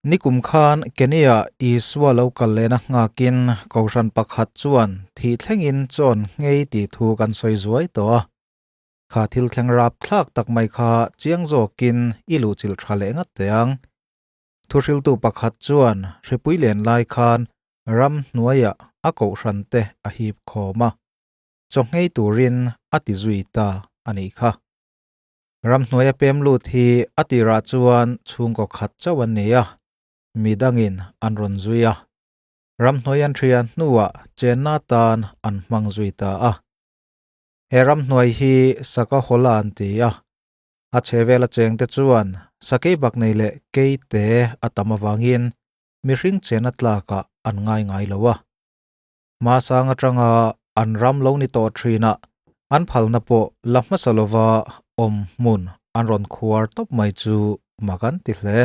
Nikum khan Kenya Isua lo kal lehna nghakin Kohhran pakhat chuan thih thlengin chawn nghei tih thu kan sawi zuai tawh a. Kha thil thleng rap thlak tak mai kha chiang zawkin i luhchilh tha leh ngat teh ang. Thuhriltu pakhat chuan hripui len lai khan ram hnuaiah a Kohhran te a hip khawm a, chaw nghei turin a ti zui ta a nih kha. Ramhnuaia pem lut hi a tirah chuan chhungkaw khat chauh an ni a, mi dangin an rawn zui a. Ramhnuai an thian hnuah chenna tan an hmang zui ta a. He ramhnuai hi Sakahawla an ti a, a chhehvela chengte chuan sakei bak nei leh keite a tam avangin mihring chenna tlakah an ngai ngai lo a. Hmasang atanga an ram lo ni tawh thinah an phalna pawh la hmasa lova awm hmun an rawn khuar tawp mai chu mak an ti hle.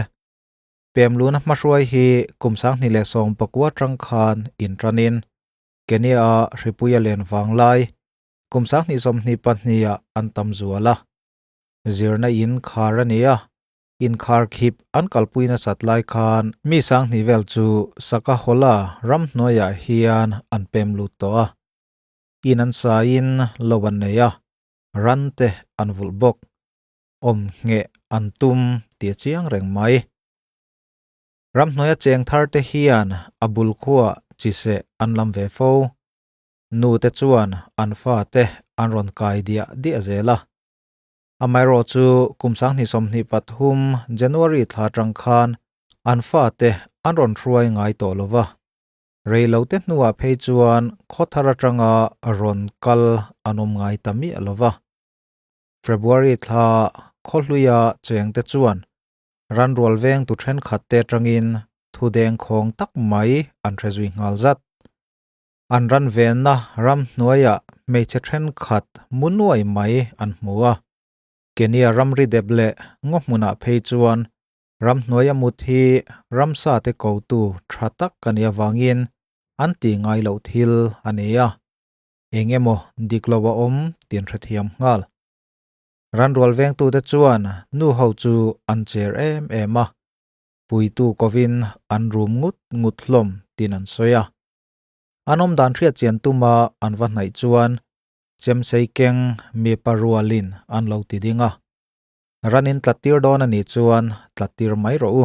Pemluna hmahruai hi kum 2019 atang khan intanin Kenya-a hripui a len vang lai kum 2022 ah an tam zual a. Zirna in khar a ni a, Inkharkhip an kalpui nasat lai khan mi 2000 vel chu Sakahawla ramhnuaiah hian an pem lut tawh a. In an sain lo an nei a, ran te an vulh bawk. Awm ngheh an tum tih a chiang reng mai. Ramhnuaia cheng thar te hian a bul khuah chi seh an lam ve fo. Nu te chuan an fa te an rawn kai diah diah zel a. Amaherawh chu kum 2023 January thla atang khan an fate an rawn hruai ngai tawh lo va, rei lo te hnuah phei chuan khawthar atanga rawn kal an awm ngai ta miah lo va. February thla khawhluia chengte chuan ranrual veng tu thenkhat te atangin thudeng khawng tak mai an hre zui nghal zat. An ran venna ramhnuaiah hmeichhe thenkhat mu nuai mai an hmu a. Kenya ramri dep leh ngaw hmunah phei chuan ramhnuaia mut hi ramsa te kotu tha tak a nih avangin an ti ngai loh thil a ni a. Eng emaw dik lo a awm tih an hrethiam nghal. Ranrual vengtute chuan nu ho chu an cher em em a, puitu kovin an rum ngut ngut hlawm tiin an sawi a. An awm dan hriat chian tuma an va hnaih chuan chemsei keng mipa rualin an lo ti ding a. Ran in tlattir dawn a nih chuan tlattir mai rawh u.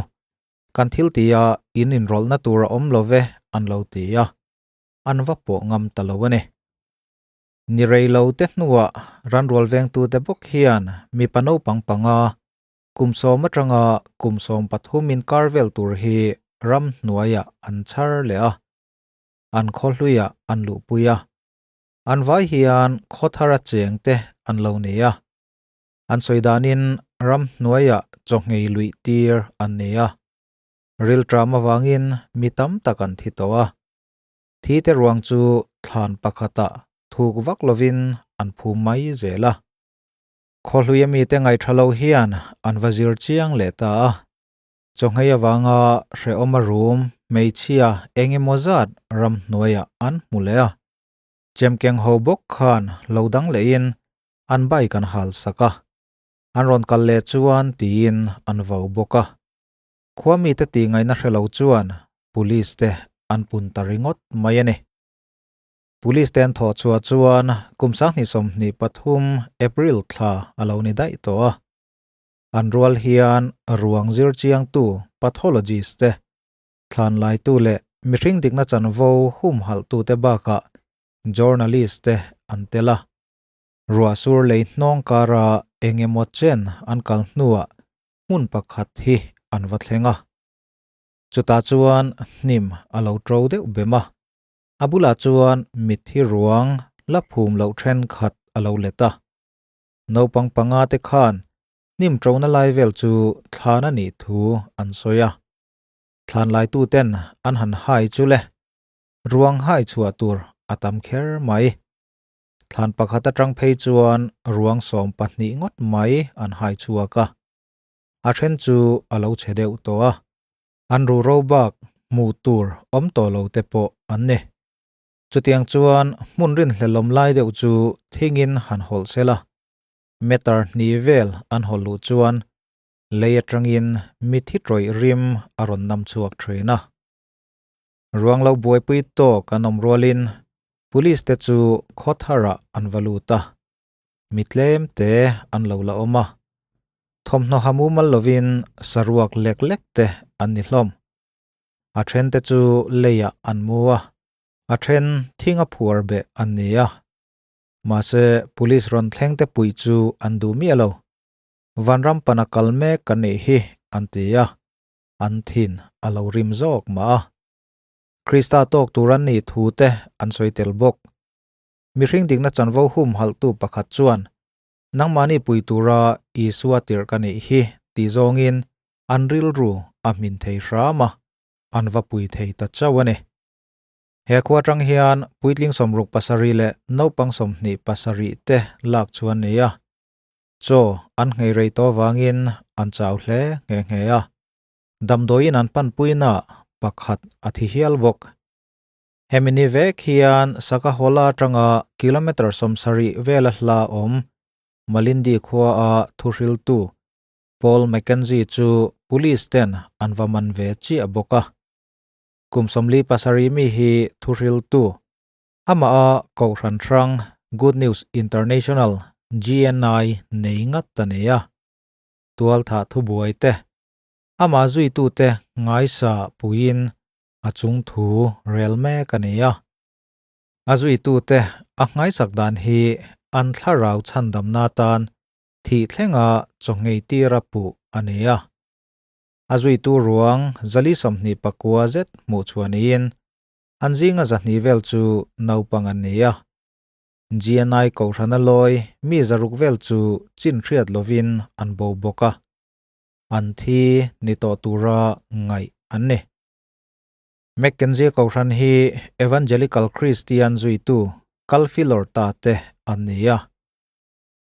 Kan thil tia in inrawlhna tur a awm lo ve an lo ti a. An va pawh ngam ta lo a ni. Ni rei lo te hnuah ranrual vengtute bawk hian mipa naupang panga kum 10 atanga kum 13 inkar vel tur hi ramhnuaiah an chhar leh a. An khawhluiah an luhpui a. An vai hian khawthara cheng te an lo nei a. An sawi danin ramhnuaiah chawhngei luih tir an nei a. Rilṭam avangin mi tam tak an thi tawh a. Thi te ruang chu thlan pakhatah thuk vak lovin an phum mai zel a. Khawhluia mite ngaihṭha lo hian an va zir chiang leh ta a. Chawhngei avanga hrehawm a rum hmeichhia eng emaw zat ramhnuaiah an hmu leh a. Chemkeng ho bawk khan lo dang lehin an bike an hal sak a. An rawn kal leh chuan tiin an vau bawk a. Khua mite tih ngaihna hre lo chuan police te an pun ta ringawt mai a ni. Police te an thawh chhuah chuan kum 2023 April thla a lo ni daih tawh a. An rual hian ruang zir chiangtu pathologist te, thlanlaitu leh mihring dikna chanvo humhalhtute bakah journalist te an tel a. Ruahsur lei hnawng kara eng emaw chen an kal hnuah hmun pakhat hi an va thleng a. Chutah chuan hnim a lo ṭo deuh bem a. A bulah chuan mitthi ruang la phum loh thenkhat a lo let a. Naupang panga te khan hnim ṭona lai vel chu thlan a nih thu an sawi a. Thlan laitu ten an han hai chu le, ruang hai chhuah tur a tam kher mai. Thlan pakhat atang phei chuan ruang 12 ngawt mai an hai chhuak a. A then chu a lo chhe deuh tawh a. An ru ro bak hmuh tur awm tawh lo te pawh an ni. Chutiang chuan hmun rin hlelawm lai deuh chu thingin han hawlh sela. Meter hnih vel an hawlh luh chuan. Lei atangin mithi tawih rim a rawn nam chhuak thin a. Ruang lo buaipui tawk an awm rualin Police te chu khaw tharah an va lut a, mi tlem te an lo la awm a. Thawmhnaw ha mumal lovin saruak lek lek te an ni hlawm. A then te chu leiah an mu a, a then thing a phuar beh an ni a. Mahse Police rawn thleng te puih chu an duh miah lo. Vanram pana kal mek kan nih hi an ti a, an thin a lo rim zawk mah a. Krista tawk tur an nih thu te an sawi tel bawk. Mihring dikna chanvo humhalhtu pakhat chuan, Nangmahni pui tura Isua tirh ka nih hi tih zawngin an rilru a hmin thei hram a, an va pui thei ta chauh a ni. He khua atang hian puitling 67 leh naupang 27 te lak chu an ni a. Chaw an nghei rei tawh avangin an chau hle nghe nghe a. Damdawiin an panpuina pakhat a thi hial bawk. Hemi ni vek hian Sakahola atanga kilometre 70 vela hla awm Malindi khua a thuhriltu Paul Mackenzie chu police ten an va man ve chiah bawk a. Kum 47 mi hi thuhriltu amah a Kohhran hrang Good News International, GNI, nei ngat a ni a. Tualthah thubuai te Amah zuitute ngaisa puiin a chung thu rel mek a ni a. A zuitute a nghaisak dan hi an thlarau chhandamna tan thih thlenga chaw nghei tira puh a ni a. A zuitu ruang 429 zet hmuh chhuah niin an zinga 200 vel chu naupang an ni a. GNI Kohhrana lawi mi 600 vel chu chin hriat lovin an bo bawk a. An thi ni tawh tura ngaih an ni. Mackenzie Kohhran hi Evangelical Christian zuitu kalfilawr ta te an ni a.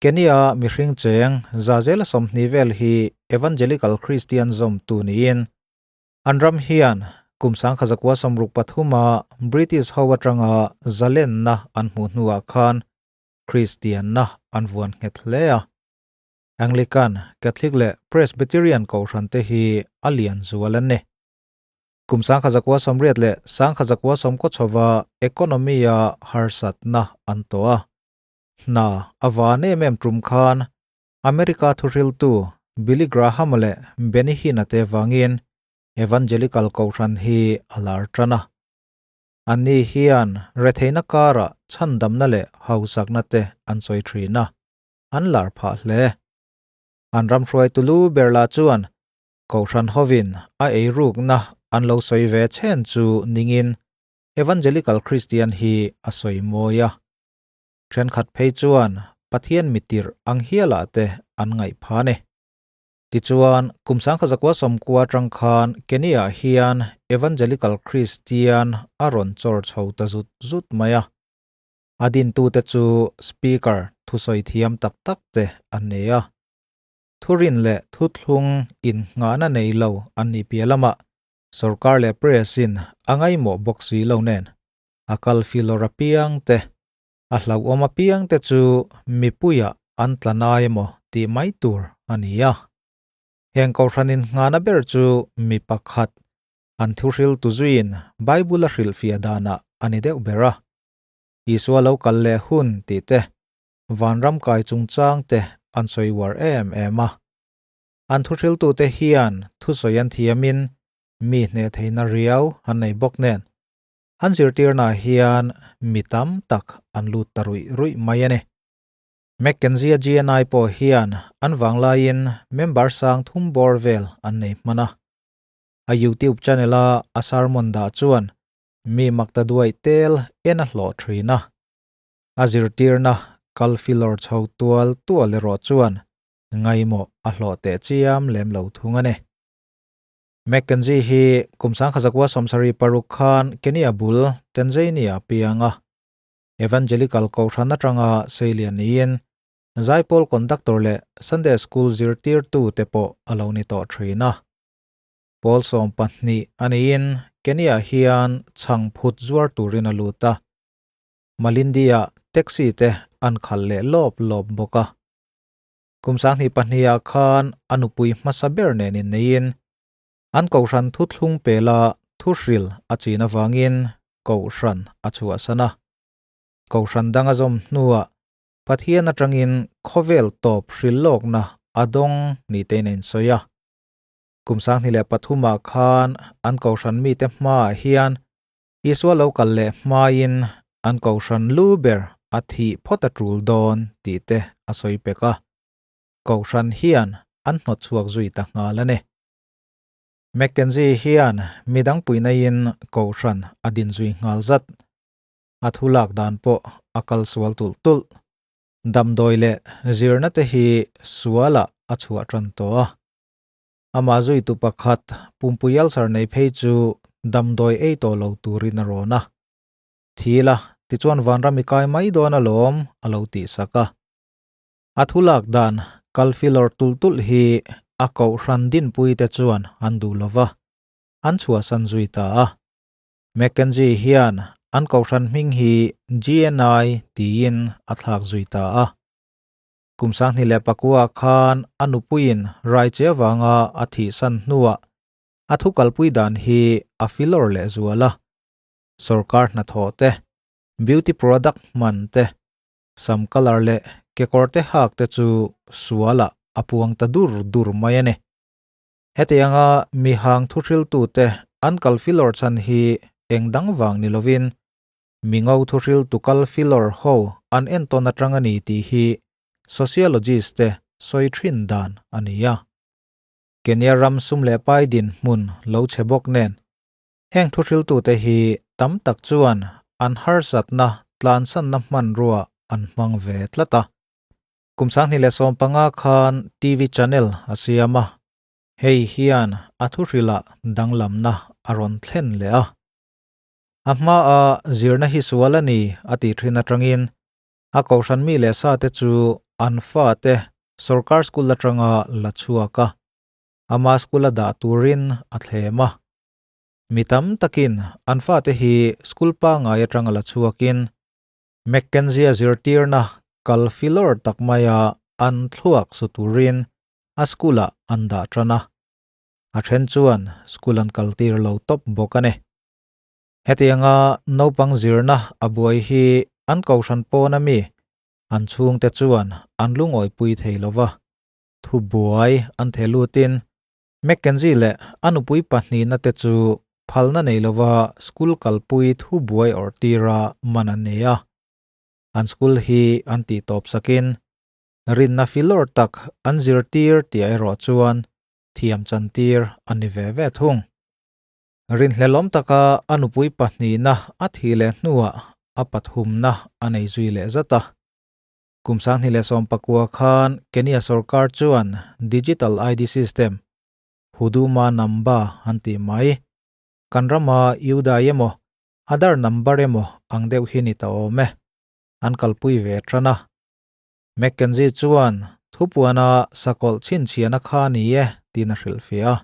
Kenya mihring cheng zazela 20 vel hi Evangelical Christian zawmtu niin an ram hian kum 1963 British ho atanga zalenna an hmuh hnuah khan Christian-na an vuan nghet hle a. Anglican, Catholic leh Presbyterian Kohhran te hi a lian zual an ni. Kum 1980 leh 1990 chhova economy-a harsatna an tawh a. Hna a van em em tum khan America thuhriltu Billy Graham leh Benny Hinn-a te vangin Evangelical Kohhran hi a lar tan a. Anni hian retheihna karah chhandamna leh hausakna te an sawi thin a. An lar phah hle. An ram hruaitu lu ber lah chuan Kohhran hovin a eirukna an lo sawi ve chhen chu ningin Evangelical Christian hi a sawi mawi a. Thenkhat phei chuan Pathian mitirh ang hialah te an ngaih pha ni. Tichuan, kum 1990 atang khan Kenya hian Evangelical Christian a rawn chawr chho ta zut zut mai a. A dintute chu Speaker thusawi thiam tak tak te an ni a. Thurin leh thuthlung innghahna nei lo an nih piah lamah sorkar leh press-in a ngaihmawh bawk si lo nen a kal filawr apiang te, a hlauhawm apiang te chu mipuiah an tla nai emaw tih mai tur a ni a. Heng kohhran innghahna ber chu mi pakhat an thuhriltu zuiin Bible a hrilhfiah danah a ni deuh ber a. Isua lo kal leh hun tih te, vanram kai chungchang te an sawi uar em em a. An thuhriltute hian thusawi an thiamin mi hneh theihna riau an nei bawk nen, an zirtirnaah hian mi tam tak an lut ta ruih ruih mai a ni. Mackenzie GNI pawh hian an vanglaiin member 3000 bawr vel an nei hman a. A YouTube channel-a a sermon dah chuan Mi makta duai tel en a hlawh thin a. A zirtirna kal filawr chho tual tual erawh chuan ngaimawh a hlawh teh chiam lem lo thung a ni. Mackenzie hi kum 1976 khan Kenya bul Tanzania piang a. Evangelical Kohhran atanga seilian niin Zaipawl conductor leh Sunday School zirtirtu te pawh a lo ni tawh thin a. Pawl 12 a niin Kenya hian chhang phut zuar turin a lut a. Malindi-ah taxi te an khalh leh lawp lawp bawk a. Kum 2002 ah khan a nupui hmasa ber nen inneiin an kohhran thuthlung pela thuhril a chin avangin kohhran a chhuahsan a. Kohhran dang a zawm hnuah Pathian atangin khawvel tawp hrilhlawkna a dawng ni tein a insawi a. Kum 2003 ah khan an kohhran mite hmaah hian Isua lo kal leh hmain an kohhran lu ber a thih phawt a tul dawn tih te a sawi pek a. Kohhran hian an hnawt chhuak zui ta nghal a ni. Mackenzie hian midang puinaiin kohhran a din zui nghal zat. A thu lak dan pawh a kal sual tulh tulh. Damdawi leh zirna te hi sualah a chhuah tan tawh a. Amah zuitu pakhat pumpui ulcer nei phei chu damdawi ei tawh lo turin a rawn a. Thi la, tichuan vanram i kai mai dawn alawm a lo tih sak a. A thu lak dan kal filawr tulh tulh hi a kohhran dinpui te chuan an duh lo va, an chhuahsan zui ta a. Mackenzie hian an kohhran hming hi GNI tiin a thlak zui ta a. Kum 2009 ah khan a nupuiin raiche avanga a thihsan hnuah a thu kalpui dan hi a filawr lehzual a. Sorkar hnathawh te, beauty product hman te, sam colour leh kekawr te hak te chu sualah a puang ta dur dur mai a ni. Hetianga mihang thuhriltute an kal filawr chhan hi eng dang vang ni lovin mingo thuhriltu kal filawr ho an entawn atang a ni tih hi sociologist te sawi thin dan a ni a. Kenya ram sum leh pai dinhmun lo chhe bawk nen Heng thuhriltute hi tam tak chuan an harsatna tlansanna hmanrua an hmang ve tlat a. Kum 2015 khan TV channel a siam a, hei hian a thuhrilah danglamna a rawn thlen leh a. A hmaa zirna hi sual a ni a tih thin atangin a kohhran mi leh sate chu an fate sorkar school atanga la chhuak a, ama school a dah turin a thlem a. Mi tam takin an fate hi school pangngai atanga la chhuakin Mackenzie zirtirna kal filawr tak maia an thluak su turin a school ah an dah tan a. A then chuan school an kaltir lo tawp bawk a ni. Hetianga naupang zirna a buai hi an kohhran pawn ami an chhungte chuan an lungawipui thei lova. Thubuai an theh lutin Mackenzie leh a nupui pahnihna te chu phalna nei lova school kalpui thubuai awrh tira man an nei a. An school hi an tih tawp sakin rinna filawr tak an zirtir tih erawh chuan thiam chantir a ni ve ve thung. Rinhlelawm taka a nupui pahnihna a thih leh hnuah a pathumna a nei zui leh zat a. Kum 2019 khan Kenya sorkar chuan Digital ID System, Huduma Namba an tih mai, kan rama UDAI emaw, Aadhaar number emaw ang deuh hi ni ta awm e, an kalpui ve tan a. Mackenzie chuan thupuana sakawlh chhinchhiahna kha ni e tiin a hrilhfiah a.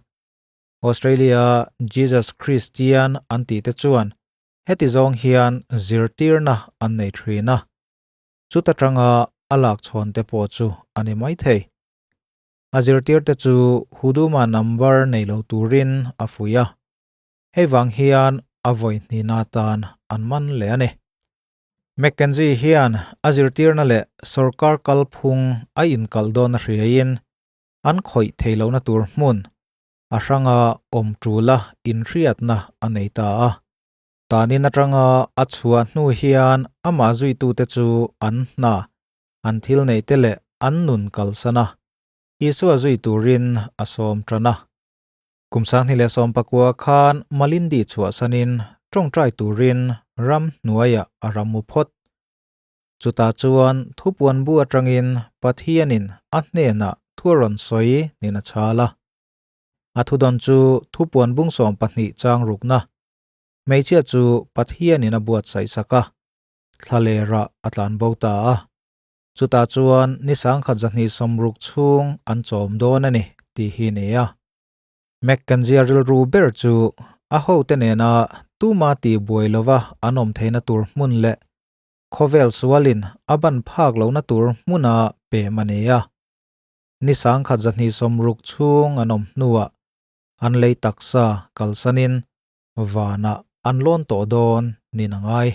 Australia Jesus Christian an tih te chuan heti zawng hian zirtirna an nei thin a. Chuta tanga a lak chhawn te pawh chu a ni maithei. A zirtir te chu Huduma number nei lo turin a fuih a, hei vang hian a vawi hnihna atan an man leh a ni. Mackenzie hian a zirtirna leh sorkar kalphung a inkalh dawn a hriaiin an khawih thei lohna tur hmun a hranga awm tula inhriatna a nei ta a. Tanin atanga a chhuah hnu hian amah zuitute chu an hna, an thil neihte leh an nun kalsan a, Isua zui turin a sawm tan a. Kum 2019 khan Malindi chhuahsanin tawngtai turin ram hnuaiah a ram u phawt. Chutah chuan thupuan bu atangin Pathianin a hnenah thu a rawn sawi nin a chhal a. A thudawn chu thupuan bung 12 chang rukna Hmeichhia chu Pathianin a buatsaih sak a, thla leh rah a tlan bo ta a. Chutah chuan ni 1260 chhung an chawm dawn a ni tih hi ni a. Mackenzie rilru ber chu a hote nena tuma tih buai lova an awm theihna tur hmun leh khawvel sualin a ban phak lohna tur hmuna pem a ni a. Ni 1260 chhung an awm hnuah an lei taksa kalsanin vanah an lawn tawh dawn niin a ngai.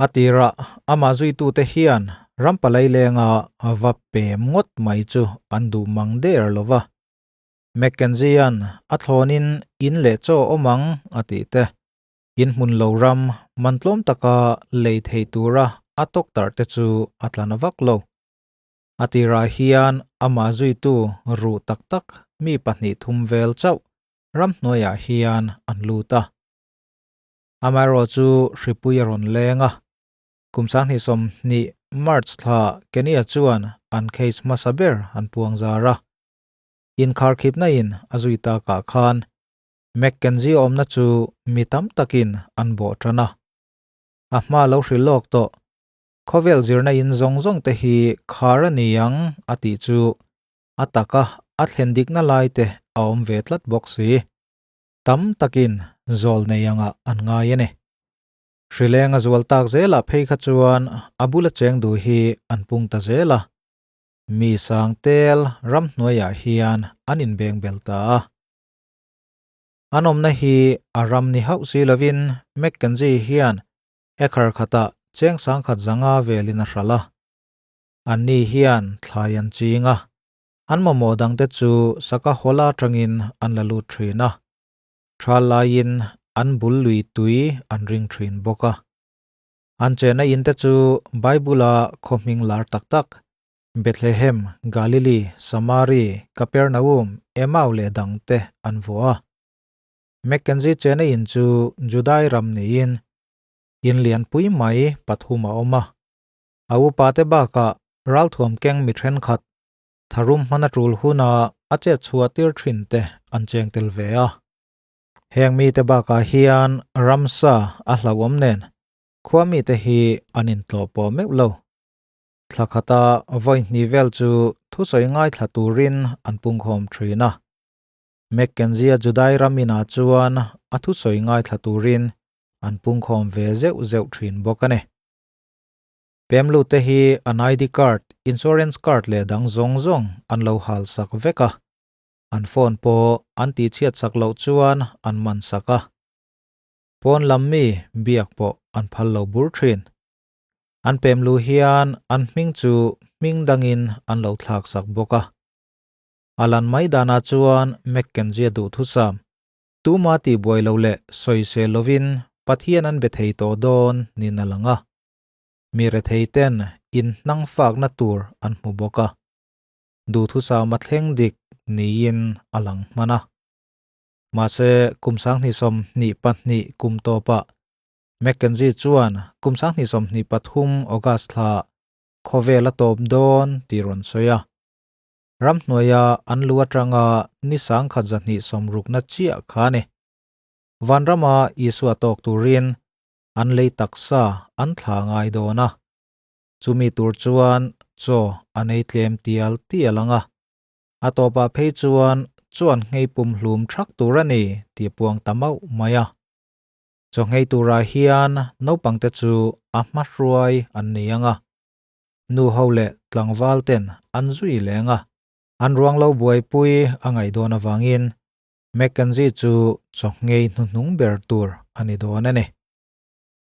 A tirah amah zuitute hian ram palai lenga va pem ngawt mai chu an duh mang der lo va. Mackenzie-a'n a thlawnin in leh chaw awm ang a tih te, in hmun lo ram man tlawm taka lei thei tura a tawktarh te chu a tla na vak lo. A tirah hian amah zuitu ruh tak tak mi pahnih thum vel chauh ramhnuaiah hian an lut a. Amaherawh chu hripui a rawn leng a, kum 2020 March thla Kenya chuan an case hmasa ber an puang zar a. Inkharkhipna in a zui takah khan Mackenzie awmna chu mi tam takin an bawh tan a. A hma lo hrilh lawk tawh Khawvel zirna in zawng zawng te hi khar a ni ang a tih chu a taka a thlen dikna lai te a awm ve tlat bawk si. Tam takin zawl nei angah an ngai a ni. Hrileng a zual tak zelah phei kha chuan a bula cheng duh hi an pung ta zel a. Mi sang tel ramhnuaiah hian an inbeng bel ta a. An awmna hi a ram ni hauh si lovin Mackenzie hian Acre khatah cheng 10,500 velin a hralh a. Anni hian thlai an ching a, an mamawh dangte chu saka hawla atangin an la lut thin a. Thal laiin an bul lui tui an ring thin bawk a. An chenna in te chu Bible-a khaw hming lar tak tak, Bethlehem, Galili, Samari, Kapernaum, Emau leh dangte an vuah a. Mackenzie chena in chu Judai ram niin in lianpui mai pathum a awm a. A upa te bakah ralthuam keng mi thenkhat tharum hman a tul huna a chet chhuah tir thin te an cheng tel ve a. Heng mite bakah hian ramsa a hlauhawm nen khua mite hi an intlawh pawh meuh lo. Thla khata vawi hnih vel chu thusawi ngaithla turin an pungkhawm thin a. Mackenzie-a Judai ram inah chuan a thusawi ngaithla turin an pungkhawm ve zeuh zeuh thin bawk a ni. Pemlu te hi an ID card, insurance card leh dang zawng zawng an lo hal sak vek a, an phone pawh an tihchhiat sak loh chuan an man sak a. Pawn lam mi biak pawh an phal lo bur thin. An pemlu hian an hming chu hming dangin an lo thlak sak bawk a. A lan mai danah chuan Mackenzie duhthusam, tuma tihbuai lo leh sawisel lovin Pathian an be thei tawh dawn niin a lang a. Mi rethei ten inhnang fakna tur an hmu bawk a. Duhthusam a thleng dik niin a lang hman a. Mahse, kum 2022 kum tawpah Mackenzie chuan kum 2023 August thla khawvel a tawp dawn tih rawn sawi a. Ramhnuaia an lu atanga ni 1260na chiah kha a ni. Vanrama Isua tawk turin an lei taksa an thla ngai dawn a. Chumi tur chuan chaw an ei tlem tial tial ang a. A tawpah phei chuan chuan nghei pumhlum thak tur a ni tih puang ta mauh mai a. Chaw nghei turah hian naupangte chu a hmahruai an ni ang a. Nu ho leh tlangval ten an zui leng a, an ruang lo buaipui a ngaih dawn avangin Mackenzie chu chaw nghei hnuhnung ber tur a ni dawn a ni.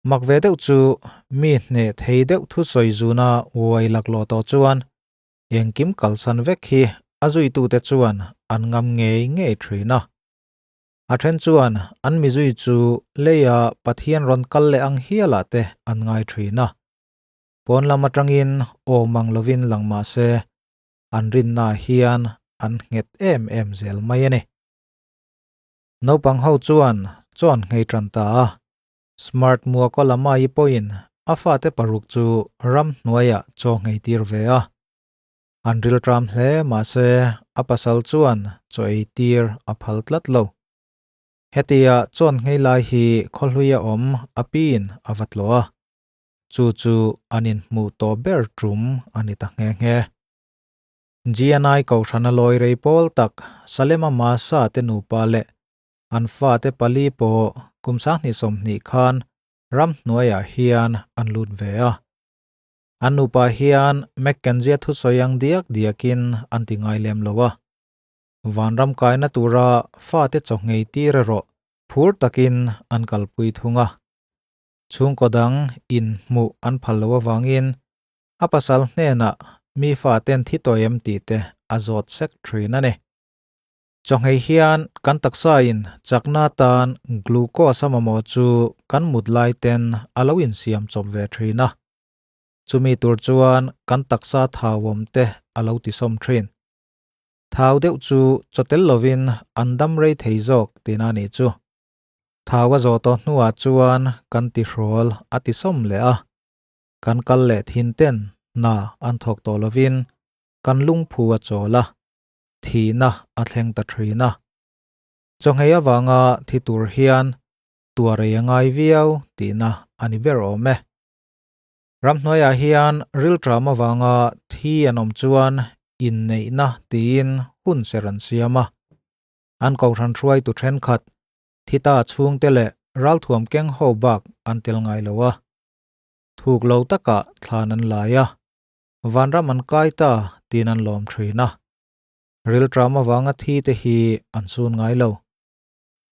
Mak ve deuh chu mi hneh thei deuh thusawi zuna uai laklawh tawh chuan engkim kalsan vek hi a zuitute chuan an ngam ngei ngei thin a. A then chuan an mizui chu leia Pathian rawn kal leh ang hialah te an ngai thin a. Pawn lam atangin aw mang lovin lang mah se, an rinna hian an nghet em em zel mai a ni. Naupang ho chuan chawn nghei tan ta a, Smart Muakolamayi pawhin a fate paruk chu ramhnuaiah chaw nghei tir ve a. An rilṭam hle mah se a pasal chuan chaw ei tir a phal tlat lo. Hetia chawn nghei lai hi khawhluia awm a piin a va tlawh a. Chu chu an inhmuh tawh ber tum a ni ta nghe nghe. GNI Kohhrana lawi rei pawl tak Salema Masa te nupa leh an fate pali pawh kum 2020 khan ramhnuaiah hian an lut ve a. An nupa hian Mackenzie thusawi ang diak diakin an ti ngai lem lo a. Vanram kaina tura fate chaw nghei tir erawh phur takin an kalpui thung a. Chhungkaw dang in hmuh an phal loh avangin a pasal hnenah mi faten thi tawh em tih te a zawt sek thin a ni. Chawhngei hian kan taksa in chakna atan glucose a mamawh chu kan mut lai ten a lo insiam chawp ve thin a. Chumi tur chuan kan taksa thau awm te a lo tisawm thin. Thau deuh chu chaw tel lovin an dam rei thei zawk tihna a nih chu. Thau a zawh tawh hnuah chuan kan tihrawl a tisawm leh a. Kan kal leh thin ten hna an thawk tawh lovin kan lungphu a chawl a. Thihna a thleng ta thin a. Chawhngei avanga thi tur hian tuar ei a ngai viau tihna a ni ber awm e. Ramhnuaiah hian rilṭam avanga thi an awm chuan inneihna tiin hun ser an siam a. An kohhran hruaitu thenkhat, thita chhungte leh ralthuam keng ho bak an tel ngai lo a. Thuk lo takah thlan an lai a. Vanram an kai ta tiin an lawm thin a. Rilṭam avanga thi te hi an sun ngai lo.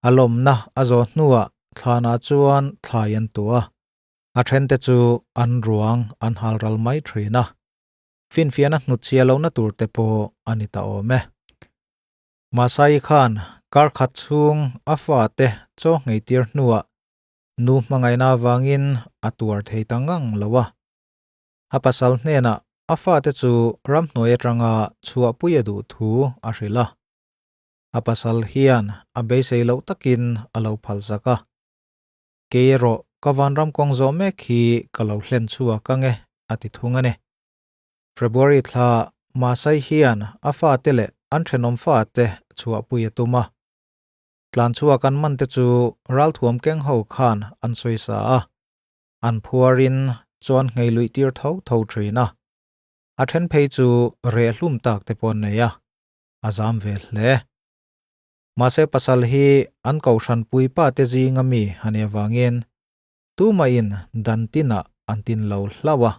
A lawmna a zawh hnuah thlanah chuan thlai an tuah a. A thente chu an ruang an hal ral mai thin a. Finfiahna hnutchhia lohna tur te pawh a ni ta awm e. Masai khan kar khat chhung a fate chaw ngheitir hnuah nu hmangaihna avangin a tuar thei ta ngang lo a. A pasal hnenah a fate chu ramhnuai atanga chhuahpui a duh thu a hrilh a. A pasal hian a beisei loh takin a lo phal zak a. Kei erawh ka vanram kawng zawh mek hi ka lo hlen chhuak ang e, a ti thung a ni. February thla Masai hian a fate leh an thenawm fate chhuahpui a tum a. Tlan chhuak an man te chu ralthuam keng ho khan an sawi sa a. An phuarin chuan nghei luih tir tho tho thin a. A then phei chu reh hlum tak te pawh an nei a, a zam ve hle. Mahse pasal hi an kohhran puipa te zinga mi a nih avangin tumahin dan tinah an tin lo hlauh a.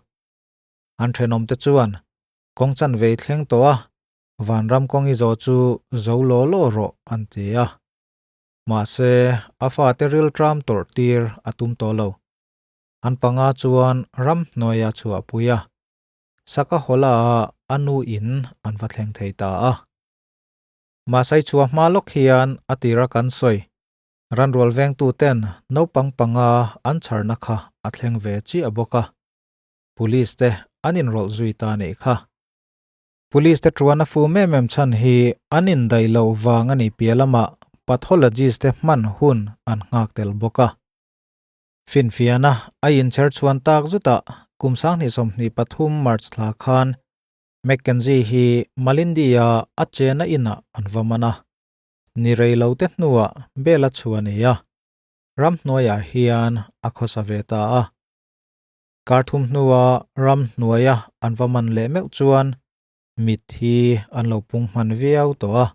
An thenawm te chuan kawng chanve thleng tawh a, vanram kawng i zawh chu zo law law rawh an ti a. Mahse a fate rilṭam tawrh tir a tum tawh lo. An panga chuan ramhnuai a chhuahpui a, Sakahola ah a nu in an va thleng thei ta a. Mahsai chhuah hma lawk hian a tira kan sawi, ranrual vengtu ten naupang panga an chharna kha a thleng ve chiah bawk a. Police te an inrawlh zui ta anih kha. Police te tuan a fum em em chhan hi an indaih loh vang a nih piah lamah pathologist te hman hun an nghak tel bawk a. Finfiahna a inchher chhuan tak zutah kum 2023 March thla khan Mackenzie hi Malindi-a a chena inah an va man a. Ni rei lo te hnuah bel a chhuah a ni a, ramhnuaiah hian a khawsa ve ta a. Kar thum hnua ramhnuaia an va man leh meuh chuan mit hi an lo pung hman viau tawh a.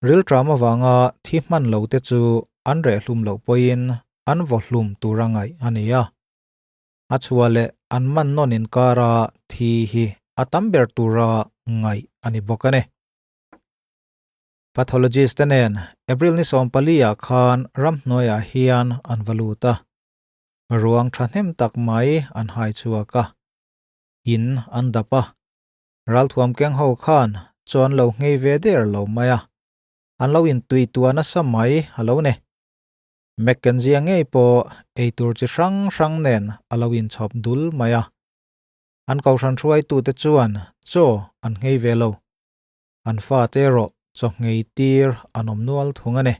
Rilṭam avanga thi hman lo te chu an reh hlum loh pawhin an vaw hlum tura ngaih a ni a. A chhuah leh an man nawn inkara thi hi a tam ber tura ngaih a ni bawk a ni. Pathologist te nen April ni 14 ah khan ramhnuaiah hian an va lut a. Ruang thahnem tak mai an hai chhuak a, in an dap a. Ralthuam keng ho khan chuan lo nghei ve der lo mai a, an lo intui tua nasa mai a lo ni. Mackenzie ngei pawh eitur chi hrang hrang nen a lo inchhawp dul mai a. An kohhran hruaitute chuan chaw an nghei ve lo. An fate erawh chaw nghei tir an awm nual thung a ni.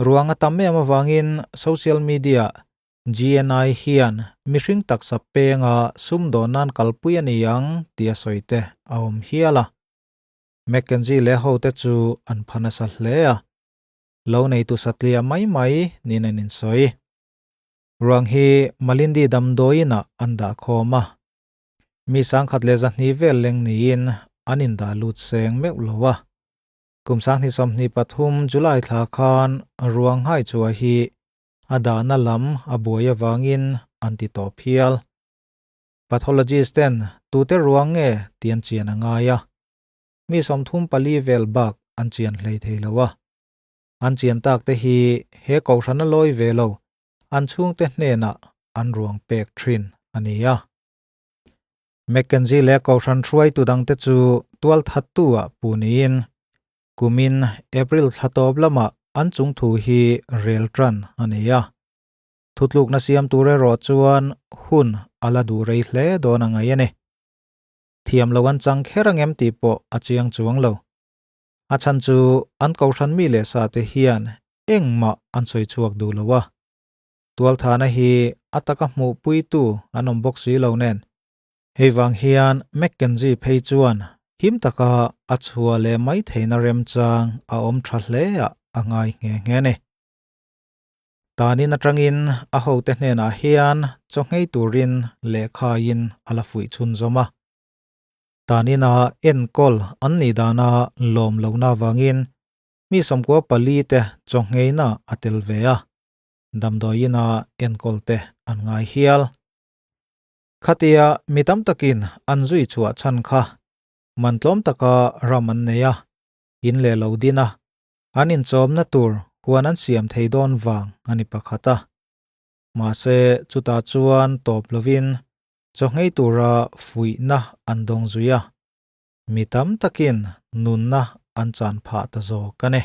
Ruang a tam em avangin social media GNI hian mihring taksa penga sumdawn nan kalpui a ni ang tih a sawi te a awm hial a. Mackenzie leh hote chu an pha nasa hle a. Lo neitu satliah mai mai niin an insawi. Ruang hi Malindi damdawiinah an dah khawm a. Mi 1200 vel leng niin an indah lut seng meuh lo a. Kum 2023 July thla khan ruang nghai chhuah hi a dahna lam a buai avangin an ti tawp hial. Pathologist ten tute ruang nge tih an chian a ngai a, mi 34 vel bak an chian hlei thei lo a. An chian tak te hi he kohhran a lawi ve lo an chhungte hnenah an ruang pek thin a ni a. Mackenzie leh kohhran hruaitu dangte chu tualthattu ah pu niin kumin April thla tawp lamah an chungthu hi rel tan a ni a. Thutlukna siam tur erawh chuan hun a la duh rei hle dawn a ngaih a ni. Thiam lo an chang kher angem tih pawh a chiang chuang lo. A chhan chu an kohhran mi leh sa te hian engmah an sawi chhuak duh lo a. Tualthana hi a taka hmuhpuitu an awm bawk si lo nen. Hei vang hian Mackenzie phei chuan him taka a chhuah leh mai theihna remchang a awm tha hle ah a ngai nghe nghe a ni. Tanin atangin a hote hnenah hian chaw nghei turin lehkhain a la fuih chhunzawm a. Tanina enkawl an nih dana lawm lohna avangin mi 14 te chaw ngheina a tel ve a, damdawiina enkawl te an ngai hial. Khatia mi tam takin an zui chhuah chhan kha man tlawm taka ram an nei a, in leh lo din a, an inchawmna tur huan an siam thei dawn vang a ni pakhat a. Mahse chutah chuan tawp lovin chaw nghei tura fuihna an dawng zui a, mi tam takin nunna an chan phah ta zawk a ni.